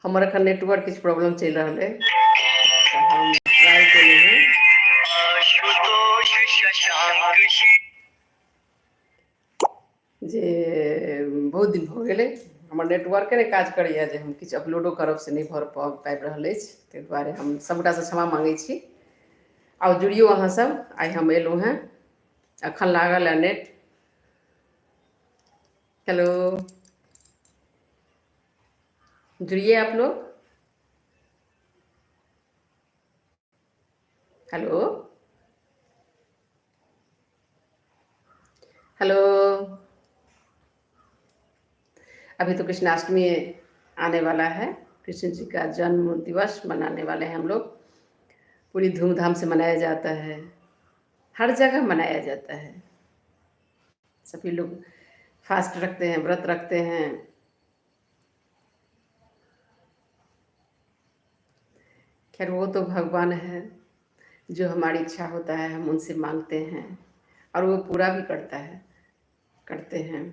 हमर एखन नेटवर्क किछु प्रॉब्लम चलि रहल अइ, तऽ हम ट्राइ केलहुँ हेँ। जे बहुत दिन भऽ गेलै, हमर नेटवर्के नहि काज करैए, जे हम किछु अपलोडो करब से नहि भऽ पाबि रहल अछि। ताहि दुआरे हम सभगोटासँ क्षमा माँगै छी। आउ जुड़ियौ अहाँसभ। आइ हम एलहुँ हेँ, एखन लागल हए नेट। हेलो, जुड़िए आप लोग। हेलो हेलो, अभी तो कृष्णाष्टमी आने वाला है, कृष्ण जी का जन्म दिवस मनाने वाले हैं हम लोग। पूरी धूमधाम से मनाया जाता है, हर जगह मनाया जाता है। सभी लोग फास्ट रखते हैं, व्रत रखते हैं। खैर वो तो भगवान है, जो हमारी इच्छा होता है हम उनसे मांगते हैं और वो पूरा भी करता है, करते हैं।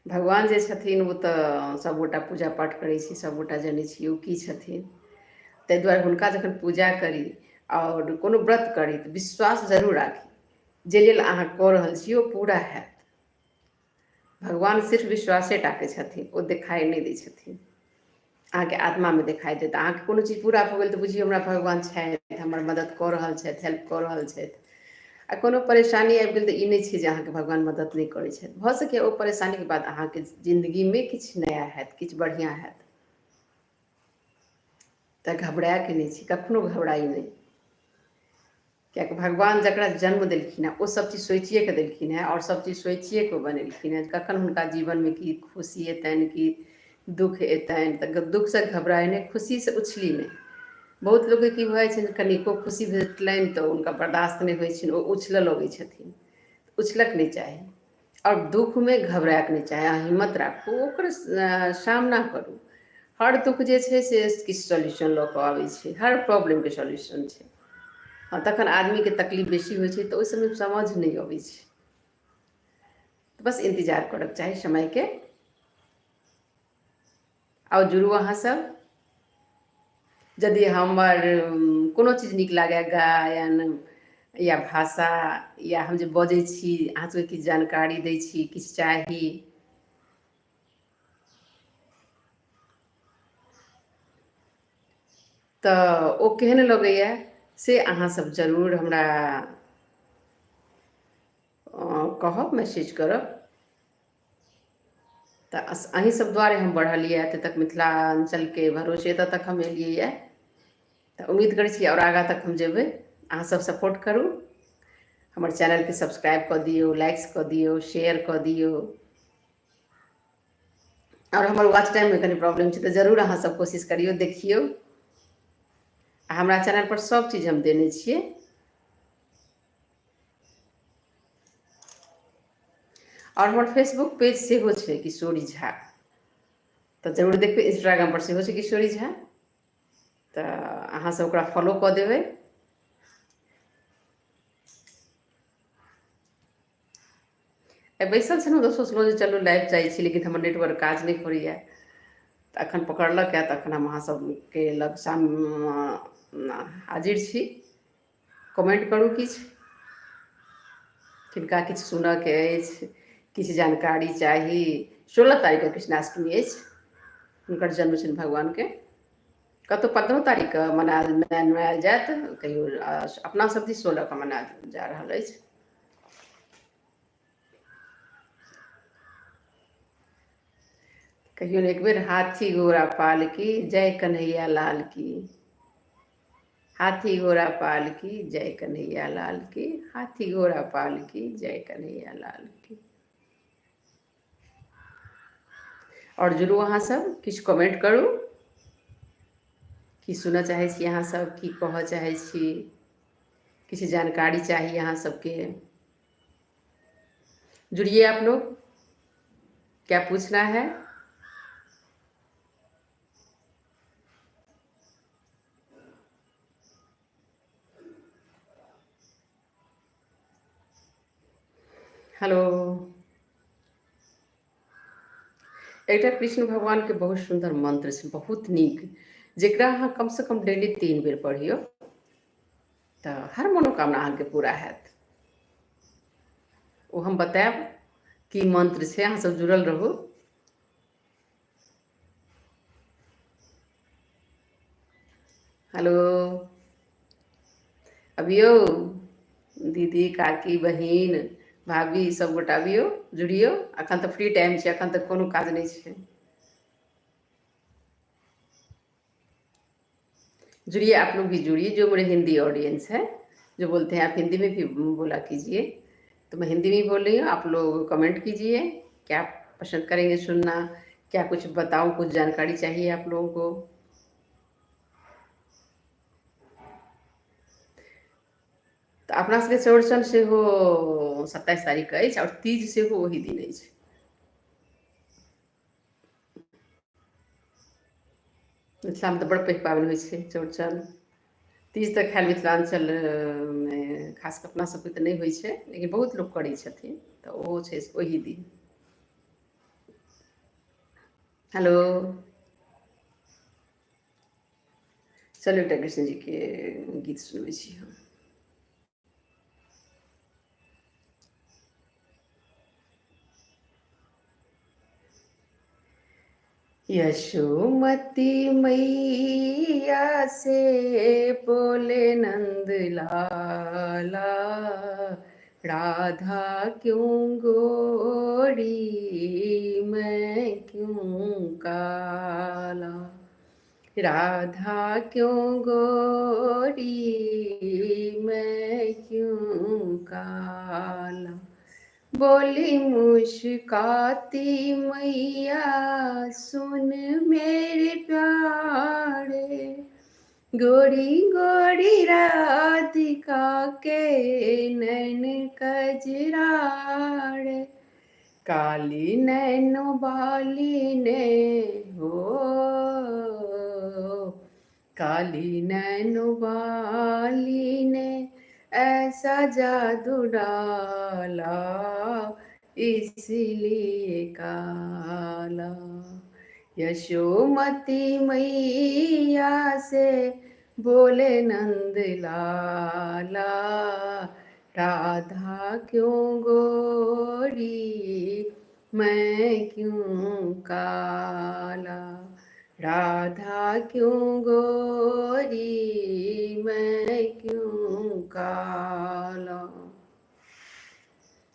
भगवान जे छथिन ओ तऽ सभगोटा पूजा पाठ करै छी, सभगोटा जनै छी ओ की छथिन। ताहि दुआरे हुनका जखन पूजा करी आओर कोनो व्रत करी तऽ विश्वास जरूर राखी, जे लेल अहाँ कऽ रहल छी ओ पूरा हैत। भगवान सिर्फ विश्वासे टाके छथिन, ओ देखाइ नहि दै छथिन, अहाँके आत्मामे देखाइ देत। अहाँके कोनो चीज पूरा भऽ गेल तऽ बुझियौ हमरा भगवान छथि, हमर मदद कऽ रहल छथि, हेल्प कऽ रहल छथि। आ कोनो परेशानी आबि गेल तऽ ई नहि छै जे अहाँके भगवान मदद नहि करै छथि। भऽ सकैए ओ परेशानीके बाद अहाँके जिन्दगीमे किछु नया हैत, किछु बढ़िआँ हैत। तऽ घबरायके नहि छै, कखनो घबराइ नहि, किएकि भगवान जकरा जन्म देलखिन हेँ ओ सभ चीज सोचिए कऽ देलखिन हेँ आओर सभ चीज सोचिए कऽ बनेलखिन हेँ। कखन हुनका जीवनमे की खुशी एतनि, की दुःख एतनि, तऽ दुःखसँ घबराइ नहि, खुशीसँ उछली नहि। बहुत लोकके की भऽ जाइ छनि, कनिको खुशी भेटलनि तऽ हुनका बर्दाश्त नहि होइ छनि, ओ उछलऽ लगै छथिन। उछलक नहि चाही आओर दुःखमे घबरायके नहि चाही। अहाँ हिम्मत राखू, ओकर सामना करू। हर दुःख जे छै से किछु सॉल्यूशन लऽ कऽ आबै छै, हर प्रॉब्लमके सॉल्यूशन छै। हँ, तखन आदमीके तकलीफ बेसी होइ छै तऽ ओहि समयमे समझ नहि अबै छै, बस इन्तजार करऽके चाही समयके। आउ जुड़ू अहाँसभ। यदि हमर कोनो चीज नीक लागए, गायन या भाषा या हम जे बजै छी, अहाँ सबके किछु जानकारी दै छी, किछु चाही तऽ ओ केहन लगैए से अहाँ सब जरूर हमरा कहब, मैसेज करब। तऽ अहीं सब दुआरे हम बढ़लियै एते तक, मिथिलाञ्चलके भरोसे एतऽ तक हम एलियै। तऽ उम्मीद करै छी आओर आगाँ तक हम जेबै। अहाँ सब सपोर्ट करू, हमर चैनलके सब्सक्राइब कऽ दियौ, लाइक्स कऽ दियौ, शेयर कऽ दियौ। आओर हमर वॉच टाइममे कनि प्रॉब्लम छै, तऽ जरूर अहाँ सब कोशिश करियौ, देखियौ। आ हमरा चैनल पर सब चीज हम देने छियै। आओर हमर फेसबुक पेज सेहो छै किशोरी झा, तऽ जरूर देखबै। इंस्टाग्राम पर सेहो छै किशोरी झा, तऽ अहाँ सब ओकरा फॉलो कऽ देबै। आइ बैसल छलहुँ तऽ सोचलहुँ जे चलू लाइव जाइ छी, लेकिन हमर नेटवर्क काज नहि करैए, तऽ एखन पकड़लक हए, तऽ एखन हम अहाँ सबके लग साम हाजिर छी। कमेंट करू किछु, किनका किछु सुनऽके अछि, किछु जानकारी चाही। 16 तारीखके कृष्णाष्टमी अछि, हुनकर जन्म छनि भगवानके। कतहु 15 तारीखके मनायल मनायल जायत कहियो, अपना सब दिस 16के मनायल जा रहल अछि। कहियो ने एक बेर हाथी घोड़ा पालकी जय कन्हैया लाल की, हाथी घोड़ा पालकी जय कन्हैया लाल की, हाथी घोड़ा पालकी जय कन्हैया लाल की। आओर जुड़ू अहाँ सब, किछु कमेंट करू, की सुनऽ चाहै छी अहाँ सब, की कहऽ चाहै छी, किछु जानकारी चाही अहाँ सबके। जुड़िए आप लोग, क्या पूछना है। हेलो, एकटा कृष्ण भगवानके बहुत सुन्दर मन्त्र छै, बहुत नीक, जकरा अहाँ कमसँ कम डेली 3 बेर पढ़ियौ तऽ हर मनोकामना अहाँके पूरा हैत। ओ हम बतायब की मन्त्र छै, अहाँ सब जुड़ल रहू। हेलो, अबियौ दीदी, काकी, बहिन, भाभी, सब गोटा अबियौ, जुड़ियौ। अखन तऽ फ्री टाइम छै, अखन तऽ कोनो काज नहि छै। जुड़िए, आप लोग भी जुड़िए, जो मेरे हिंदी ऑडियंस है, जो बोलते हैं आप हिंदी में भी बोला कीजिए, तो मैं हिंदी में बोल रही हूँ। आप लोग कमेंट कीजिए, क्या पसंद करेंगे सुनना, क्या कुछ बताऊँ, कुछ जानकारी चाहिए आप लोगों को। तऽ अपना सबके चौड़चन सेहो 27 तारीख अछि आओर तीज सेहो ओही दिन अछि। मिथिलामे तऽ बड़ पैघ पाबनि होइ छै चौड़चन। तीज तऽ खैर मिथिलाञ्चलमे खास कऽ अपना सबके तऽ नहि होइ छै, लेकिन बहुत लोक करै छथिन, तऽ ओहो छै ओही दिन। हेलो, चलू एकटा कृष्ण जी के गीत सुनबै छी हम। यशोमती मैया से बोले नंद लाला, राधा क्यों गोरी मैं क्यों काला, राधा क्यों गोरी मैं क्यों काला। बोली मुस्काती मैया सुन मेरे प्यारे, गोरी गोरी राधिका के नैन कजरारे, काली नैनो बाली ने हो, काली नैनो बाली ने ऐसा जादू डाला, इसलिए काला। यशोमती मैया से बोले नंद लाला, राधा क्यों गोरी मैं क्यों काला, राधा क्यों गोरी मैं क्यों काला।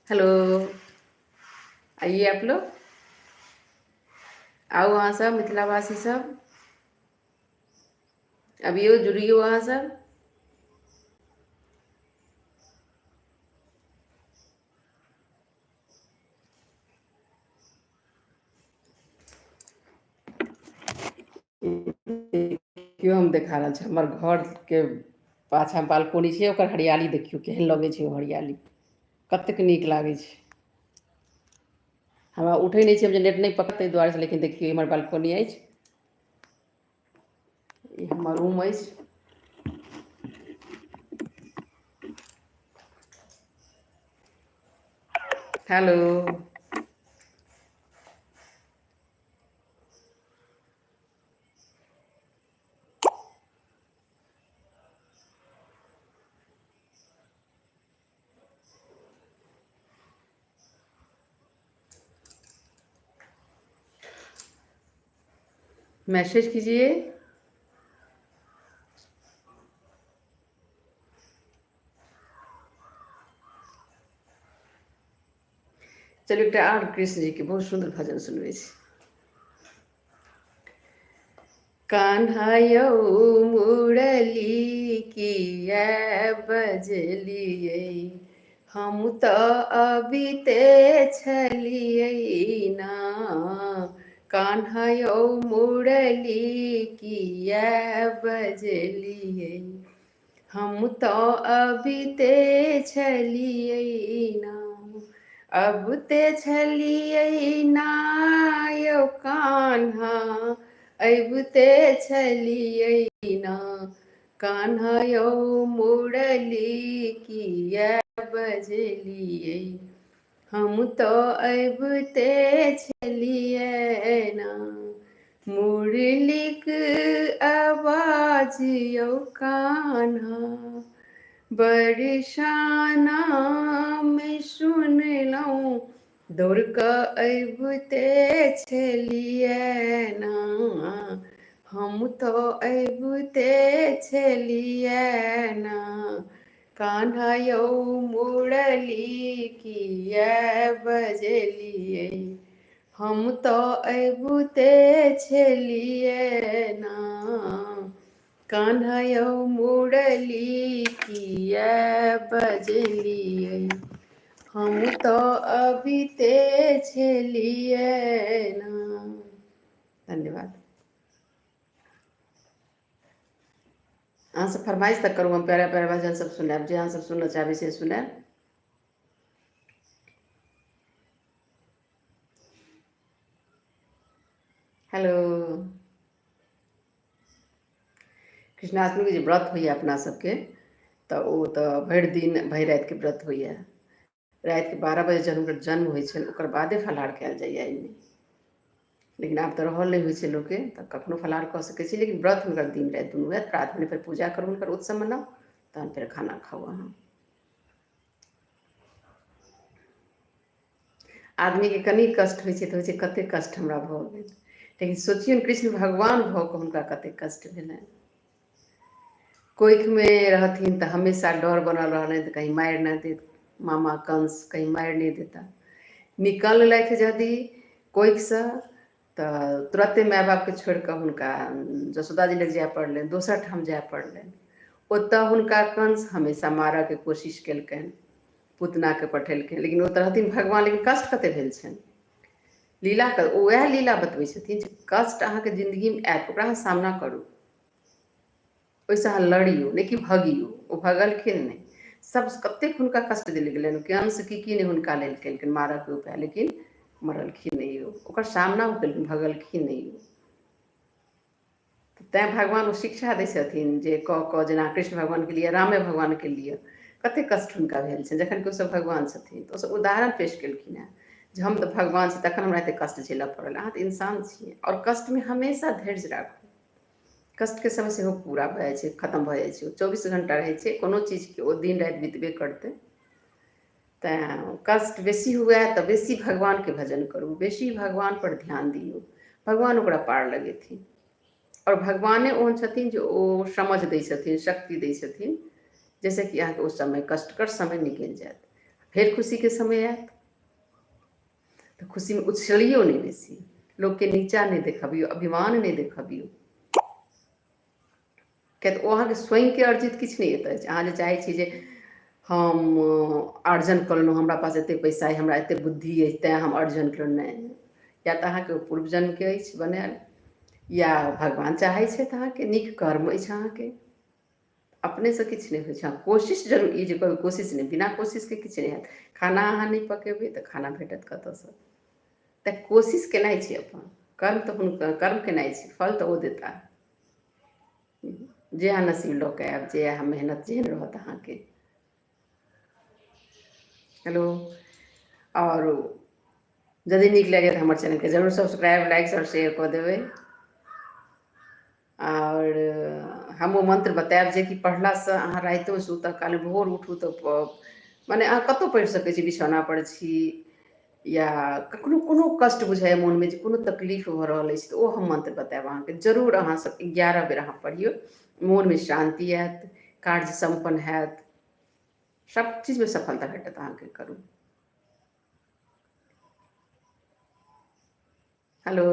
हेलो, आइए आप लोग, आओ वहाँ सब मिथिलावासी सब, अबियो जुड़ियो वहाँ सब। देखियौ हम देखा रहल छी हमर घरके पाछाँ बालकोनी छै, ओकर हरियाली देखियौ केहन लगै छै। ओ हरियाली कतेक नीक लागै छै। हमरा उठै नहि छै जे नेट नहि पकड़तै दुआरे, लेकिन देखियौ हमर बालकोनी अछि, ई हमर रूम अछि। हेलो, मैसेज कीजिए। चलू एकटा आर कृष्ण जी के बहुत सुन्दर भजन सुनबै छी। कान्हा यौ मुरली किया बजलियै, हम तऽ अबिते छलियै ना। कान्हा यौ मुरली किया बजलियै, हम तऽ अबिते छलियै ना। अबिते छलियै ना यौ कान्हा, अबिते छलियै ना। कान्हा यौ मुरली किया बजलियै, हम तऽ अबिते छलियै ना। मुरलीक आवाज यौ कान्हा बरसानामे सुनलहुँ, दौड़ कऽ अबिते छलियै ना। हम तऽ अबिते छलियै ना। कान्हा यौ मुरली किया बजेलियै, हम तऽ अबिते छलियै ना। कान्हा यौ मुरली किया बजेलियै, हम तऽ अबिते छलियै ना। धन्यवाद। अहाँसभ फरमाइश तऽ करू, हम प्यारा प्यारा भजन सब सुनायब, जे अहाँसभ सुनऽ चाहबै से सुनायब। हेलो। कृष्णाष्टमीके जे व्रत होइए अपना सबके, तऽ ओ तऽ भरि दिन भरि रातिके व्रत होइए। रातिके 12 बजे जहन हुनकर जन्म होइ छनि ओकर बादे फलाहार कयल जाइए एहिमे। लेकिन आब तऽ रहल नहि होइ छै लोकके, तऽ कखनो फलाहार कऽ सकै छी, लेकिन व्रत हुनकर दिन राति दुनू हैत। प्रात भेने फेर पूजा करू, हुनकर उत्सव मनाउ, तहन फेर खाना खाउ अहाँ। आदमीके कनि कष्ट होइ छै तऽ होइ छै कतेक कष्ट हमरा भऽ गेल, लेकिन सोचियौ ने कृष्ण भगवान भऽ कऽ हुनका कतेक कष्ट भेलनि। कोखिमे रहथिन तऽ हमेशा डर बनल रहलनि तऽ कहीं मारि नहि देत मामा कंस, कहीं मारि नहि देता। निकललथि यदि कोखिसँ तऽ तुरते माय बापके छोड़ि कऽ हुनका जसोदा जी लग जाय पड़लनि, दोसर ठाम जाय पड़लनि। ओतऽ हुनका कंस हमेशा मारऽके कोशिश केलकनि, पूतनाके पठेलखिन, लेकिन ओ तऽ रहथिन भगवान, लेकिन कष्ट कते भेल छनि। लीला ओ वएह लीला बतबै छथिन जे कष्ट अहाँके जिन्दगीमे आयत, ओकरा अहाँ सामना करू, ओहिसँ अहाँ लड़ियौ, नहि कि भगियौ। ओ भगलखिन नहि, सब कतेक हुनका कष्ट देल गेलनि, कंस की की नहि हुनका लेल केलखिन मारऽके उपाय, लेकिन मरलखिन नहि ओ, ओकर सामना ओ केलखिन, भगलखिन नहि ओ। तैँ भगवान ओ शिक्षा दै छथिन जे कऽ कऽ जेना कृष्ण भगवानके लिए, रामे भगवानके लिए कतेक कष्ट हुनका भेल छनि, जखन कि ओसभ भगवान छथिन। तऽ ओसभ उदाहरण पेश केलखिन हेँ जे हम तऽ भगवान छी तखन हमरा एतेक कष्ट झेलऽ पड़ल, अहाँ तऽ इंसान छियै। आओर कष्टमे हमेशा धैर्य राखू, कष्टके समय सेहो पूरा भऽ जाइ छै, खतम भऽ जाइ छै। ओ 24 घण्टा रहै छै कोनो चीजके, ओ दिन राति बितबे करतै। तैँ कष्ट बेसी हुए तऽ बेसी भगवानके भजन करू, बेसी भगवानपर ध्यान दियौ, भगवान ओकरा पार लगेथिन। आओर भगवाने ओहन छथिन जे ओ समझ दै छथिन, शक्ति दै छथिन, जाहिसँ कि अहाँके ओ समय कष्टकर समय निकलि जायत, फेर खुशीके समय आयत। तऽ खुशीमे उछलियौ नहि बेसी, लोकके नीचा नहि देखबियौ, अभिमान नहि देखबियौ, किएक तऽ ओ अहाँके स्वयंके अर्जित किछु नहि अछि। अहाँ जे चाहै छी जे हम अर्जन कऽ लेलहुँ, हमरा पास एतेक पैसा अइ, हमरा एतेक बुद्धि अछि, तैँ हम अर्जन केलहुँ, नहि। या तऽ अहाँके पूर्व जन्मके अछि बनायल, या भगवान चाहै छथि अहाँके नीक कर्म अछि अहाँके, अपनेसँ किछु नहि होइ छै। हँ, कोशिश जरूर, ई जे कहबै कोशिश नहि, बिना कोशिशके किछु नहि हैत। खाना अहाँ नहि पकेबै तऽ खाना भेटत कतऽसँ? तऽ कोशिश केनाइ छै अपन, कर्म तऽ हुनकर कर्म केनाइ छै, फल तऽ ओ देता। जे अहाँ नसीब लऽ कऽ आयब, जे अहाँ मेहनत जेहन रहत अहाँके। हेलो। आओर यदि नीक लगै तऽ हमर चैनलके जरूर सब्सक्राइब, लाइक आओर शेयर कऽ देबै। आओर हम ओ मन्त्र बतायब जे कि पढ़लासँ अहाँ रातिओ सुतऽ काल, भोर उठू तऽ मने अहाँ कतहु पढ़ि सकै छी, बिछौनापर छी या कखनो कोनो कष्ट बुझाइए मोनमे जे कोनो तकलीफ भऽ रहल अछि, तऽ ओ हम मन्त्र बतायब अहाँके। जरूर अहाँसभ 11 बेर अहाँ पढ़ियौ, मोनमे शान्ति आयत, कार्य सम्पन्न हैत, सब चीजमे सफलता भेटत अहाँके। करू। हेलो।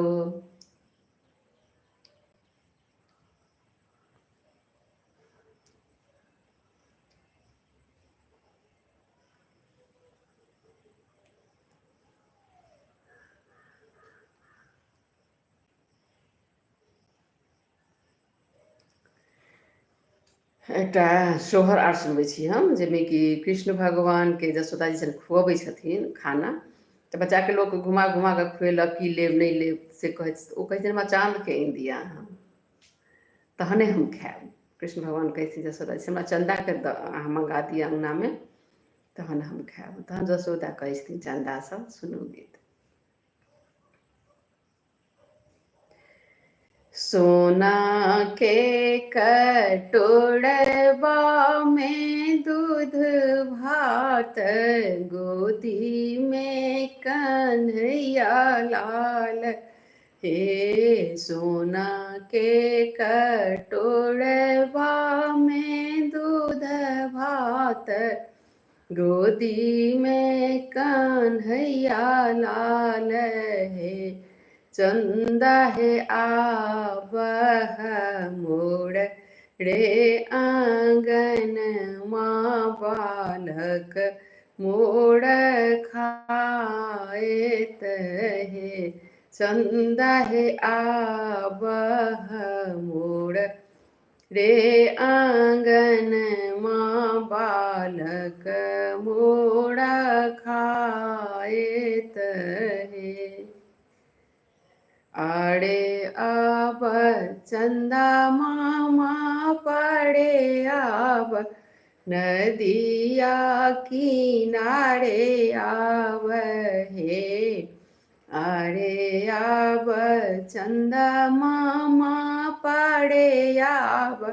एकटा सोहर आर सुनबै छी हम, जाहिमे कि कृष्ण भगवानके जसोदा जी जखन खुअबै छथिन खाना, तऽ बच्चाके लोक घुमा घुमा कऽ खुएलक, की लेब नहि लेब से कहै, ओ कहै छथिन हमरा चाँदके आनि दिअ अहाँ, तहने हम खायब। कृष्ण भगवान कहै छथिन जसोदा जी हमरा चन्दाके अहाँ मँगा दिअ अङ्गनामे, तहन हम खायब। तहन जसोदा कहै छथिन चन्दासँ, सुनू गीत। सोना के कटोरबा में दूध भात, गोदी में कन्हैया लाल हे। सोना के कटोरबा में दूध भात, गोदी में कन्हैया लाल हे। चंदा हे आवह मोर रे आंगन माँ, बालक मोर खाएत हे। चंदा हे आवह मोर रे आंगन माँ, बालक मोर खाएत हे। आड़े आब चंदा मामा पड़े आब, नदिया किनारे आब हे। आड़े आब चंदा मामा पड़े आब,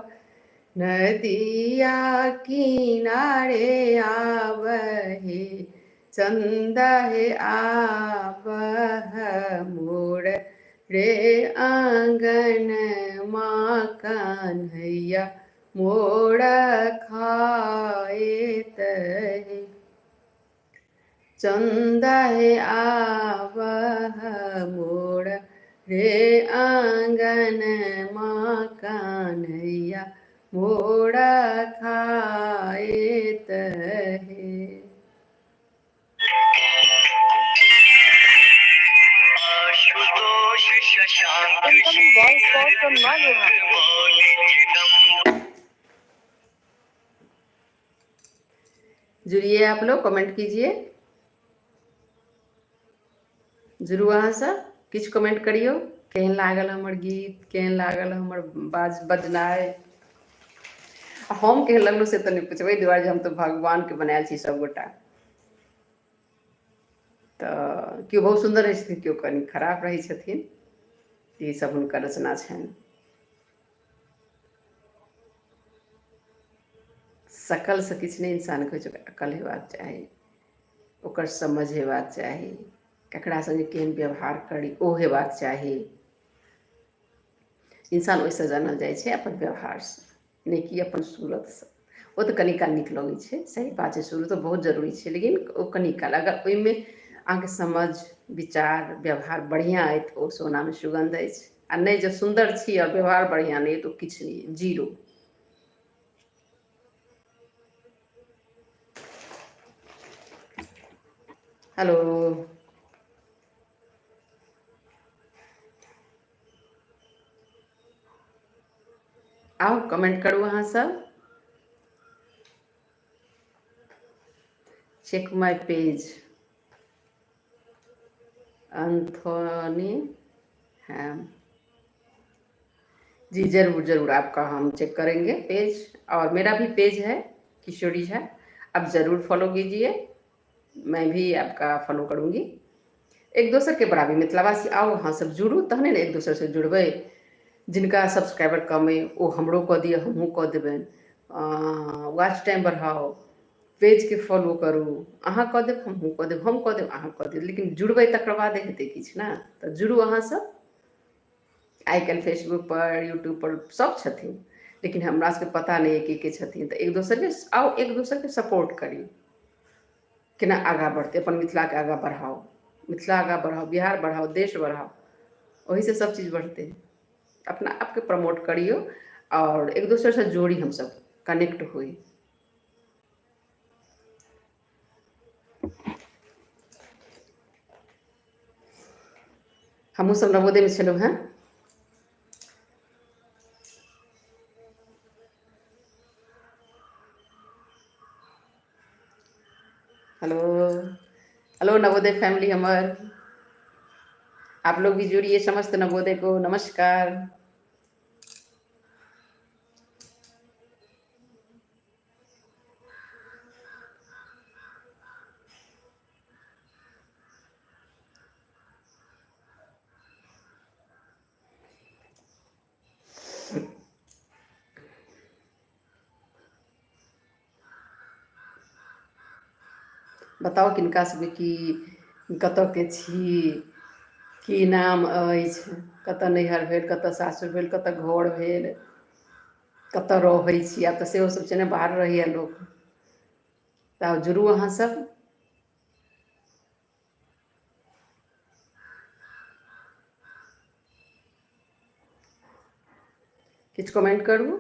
नदिया किनारे आब हे। चंदा हे आब मोर रे आंगन माँ, कन्हैया मोर खाएत हे। चंदा हे आवह मोर रे आंगन माँ, कन्हैया मोर खाएत हे। Ashutosh Shashank Incoming voice Shekhar call from Maloha. Chandra Mauli Chidambar. जुड़िए आप लोग, कमेंट कीजिए जुड़ू अहाँ सब, किछु कमेंट करियौ, केहन लागल हमर गीत, केहन लागल हमर बजनाइ। आ हम केहन लगलहुँ से तऽ नहि पुछबै, एहि दुआरे जे हम तऽ भगवानके बनायल छी सबगोटा। तऽ केओ बहुत सुन्दर रहै छथिन, केओ कनि खराब रहै छथिन, ई सब हुनकर रचना छनि। शकलसँ किछु नहि इंसानके होइ छै, ओकर अकल हेबाक चाही, ओकर समझ हेबाक चाही, ककरा सङ्गे केहन व्यवहार करी ओ हेबाक चाही। इंसान ओहिसँ जानल जाइ छै अपन व्यवहारसँ, नहि कि अपन सूरतसँ। ओ तऽ कनि काल नीक लगै छै, सही बात छै, सूरत तऽ बहुत जरूरी छै, लेकिन ओ कनि काल अगर ओहिमे अहाँके समझ विचार व्यवहार बढ़िआँ अइ तऽ ओ सोनामे सुगन्ध अछि, आ नहि जँ सुन्दर छी आओर व्यवहार बढ़िआँ नहि अइ तऽ ओ किछु नहि अइ, जीरो। हेलो, आउ कमेंट करू अहाँ सब। चेक my page, Anthony हैम जी, जरूर जरूर आपका हम चेक करेंगे पेज, और मेरा भी पेज है किशोरी झा, आप जरूर फॉलो कीजिए, मैं भी आपका फॉलो करूँगी। एक दोसर के बराबरी मिथिलावासी आओ अहाँ सब जुड़ू तहने ने एक दोसर से जुड़बै। जिनका सब्सक्राइबर कम अइ ओ हमरो कऽ दिअ, हमहूँ कऽ देबनि। वॉच टाइम बढ़ाउ, पेजके फॉलो करू, अहाँ कऽ देब हमहूँ कऽ देब, हम कऽ देब अहाँ कऽ देब, लेकिन जुड़बै तकर बादे हेतै किछु ने। तऽ जुड़ू अहाँ सब। आइ काल्हि फेसबुक पर यूट्यूब पर सब छथिन, लेकिन हमरा सबके पता नहि अइ के के छथिन, तऽ एक दोसरके आउ एक दोसरके सपोर्ट करी, केना आगाँ बढ़तै अपन मिथिलाके आगाँ बढ़ाउ, मिथिला आगाँ बढ़ाउ, बिहार बढ़ाउ, देश बढ़ाउ, ओहिसँ सब चीज बढ़तै। अपना आपके प्रमोट करियौ आओर एक दोसरसँ जोड़ी, हमसब कनेक्ट होइ। हमहूँ सब नवोदयमे छलहुँ हेँ। हेलो हेलो नवोदय फैमिली हमर, आप लोग भी जुड़िए, समस्त नवोदय को नमस्कार। बताउ किनका सबके की कतऽके छी, की नाम अछि, कतऽ नैहर भेल, कतऽ सासुर भेल, कतऽ घर भेल, कतऽ रहै छी। आब तऽ सेहो सब छै ने, बाहर रहैया लोक। तऽ आब जुड़ू अहाँ सब। किछु कमेंट करू।